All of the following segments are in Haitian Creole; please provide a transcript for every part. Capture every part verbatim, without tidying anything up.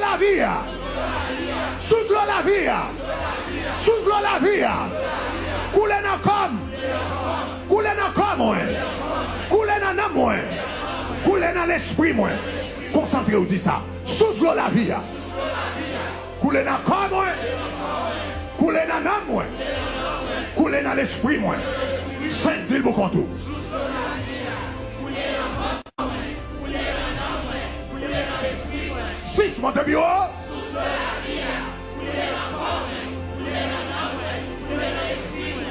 Lavi a. Sous dlo lavi a. Sous dlo lavi a. Koule nan kò m. Koule nan kò mwen. Koule nan nanm mwen. Koule nan lespri mwen. Konsantre w, di sa. Sous dlo lavi a. Koule nan kò mwen. Koule nan nanm mwen. Koule nan lespri mwen. Sent, di l pou kont ou. Sis, monte pi wo.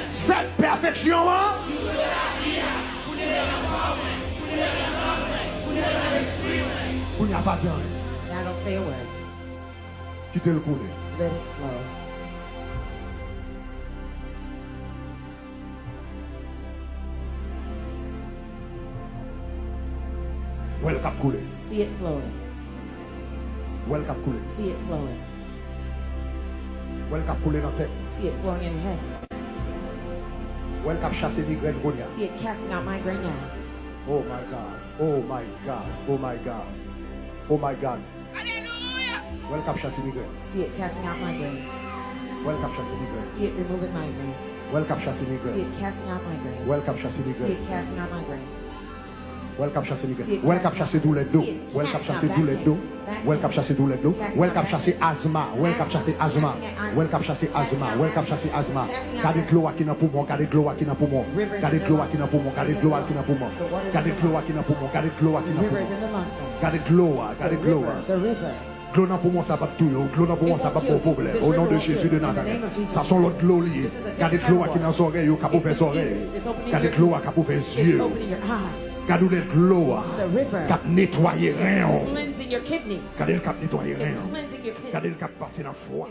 Sèt, pèfeksyon an. Kounye a pa di anyen. Now don't say a word. Kite l koule. Let it flow. Wè l k ap koule. See it flowing. Wè l k ap koule. See it flowing. Wè l k ap koule nan tèt. See it flowing in your head. Wè l k ap chase migrèn kounye a. See it casting out migraine now. Oh my God. Oh my God. Oh my God. Oh my God. Wè l k ap chase migrèn. See it casting out migraine. Wè l k ap chase migrèn. See it removing migraine. Wè l k ap chase migrèn. See it casting out migraine. Wè l k ap chase migrèn. See it casting out migraine. Wè l k ap chase migrèn. Wè l k ap chase doulè do. Wè l k ap chase doulè do. Wè l k ap chase doulè do. Wè l k ap chase azma. Wè l k ap chase azma. Wè l k ap chase azma. Wè l k ap chase azma. Gade dlo a ki nan poumon. Gade dlo a ki nan poumon. Gade dlo a ki nan poumon. Gade dlo a ki nan poumon. Gade dlo a ki nan poumon. Gade dlo a ki nan poumon. Gade dlo a. Gade dlo a. Dlo nan poumon sa p ap touye w. Dlo nan poumon sa p ap ba w pwoblèm. O non de Jezi de Nazarèt. Sa se yon lòt dlo li ye. Gade dlo a ki nan zòrèy ou k ap ouvè zòrèy. Gade dlo a k ap ouvè zye. Gade w lè dlo a k ap netwaye ren w. Gade l k ap netwaye ren w. Gade l k ap pase nan fwa.